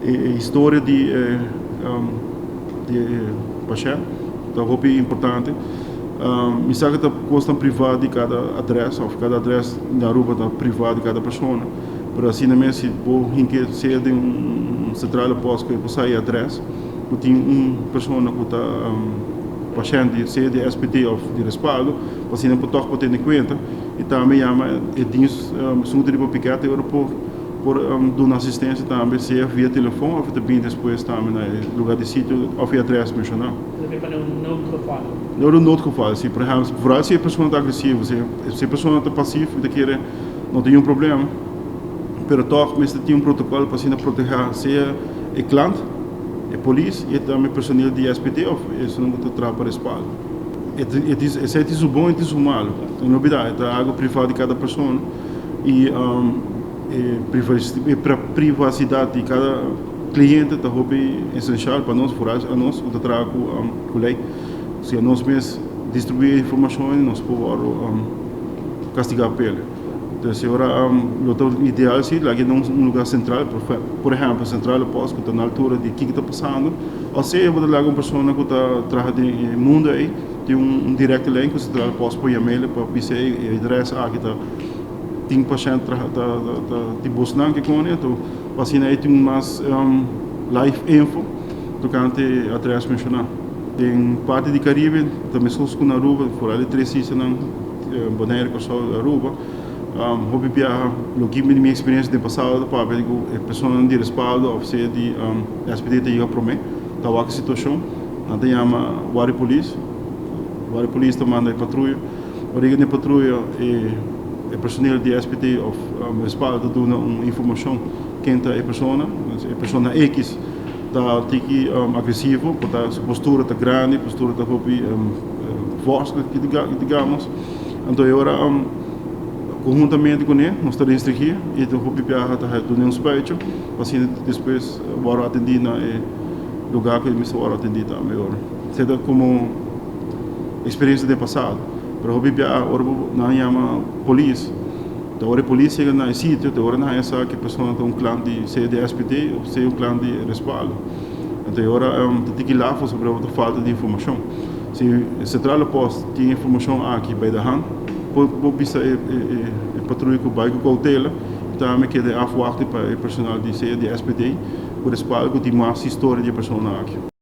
E historia di e di e pashènt ta hopi importante. Mi sa ku ta kosnan privá di kada adrès òf kada adrès na Aruba ta privá di kada persona, pero asina mes si bo hinke sea den un sentrale pòst ku e por sa e adrès ku tin un persona ku ta pashènt di sea di SPD òf di respaldo pa asina por tòg por tene kuenta i tambe yama e dins esun ku ta riba pikèt e ora por Por duna asistencia tambe sea via telefon of ta bini despues tambe na e lugar di sitio of e adres menciona. Tambe pa un noodgeval. Na un noodgeval, si. Por ehempel, vooral si e persona ta agresivo. Si e persona ta pasief, mi ta kere no tin un problema, pero toch mester tin un protocol pa asina proteha sea e klant, e polis y tambe personeel di SPT of esun cu ta traha pa respaldo. Esey tin su bon y tin su malo. No olbida, e ta algo priva di cada persona. Y e privacidad di cada cliente ta hopi esencial pa nos, vooral anos cu ta traha cu ley. Si anos mes distribui e informacion nos por wordo castiga p'el. Entonces e ora lo ta ideal si laga den un lugar central, por ehempel central de post cu ta na altura di kico ta pasando, o sea bo ta laga un persona cu ta traha den e mundo ey tin un directe lijn cu central de post por yam'el pa bisa ey e adres aki ta tin pashènt ta ta di bosnan ke kone anto pa asina e tin mas live info tokante e adrès menshoná. Den parti di Karibe ta meskos ku na Aruba, foral e tres islanan, Bonaire, Kòrsou i Aruba, hopi biaha loke mi di mi eksperensia den pasado ta papia di ku e personanan di respaldo òf sea di SPD ta yega promé ta wak e situashon, nan ta yama Guardia Polis, Guardia Polis ta manda e patruya. Ora yega den patruya e personeel di SPT of respaldo ta duna un informacion ken ta e persona. E persona X ta tiki agresivo, por ta su postura ta grandi, postura ta hopi fors digamos. Anto e ora conhuntamente cune nos ta restringi y ta hopi biaha ta duna un spuitje pa asina despues worde atendi na e lugar cu e mester worde atendi tambe ora. Esey ta como. Experiencia den pasado, pero hopi bia ora bo nan yama polis, ta ora e polis yega na e sitio, ta ora nan haña sa ku e persona ta un klant di sea di SPD of sea un klant di Respaldo. Anto e ora ta tiki laf pasobra bo ta falta di informashon. Si e centrale post tin e informashon aki bij de hand, por bo bisa e patruya ku bai ku koutela i tambe keda e afwachting pa e personal di sea di SPD ku Respaldo ku tin mas historia di e persona aki.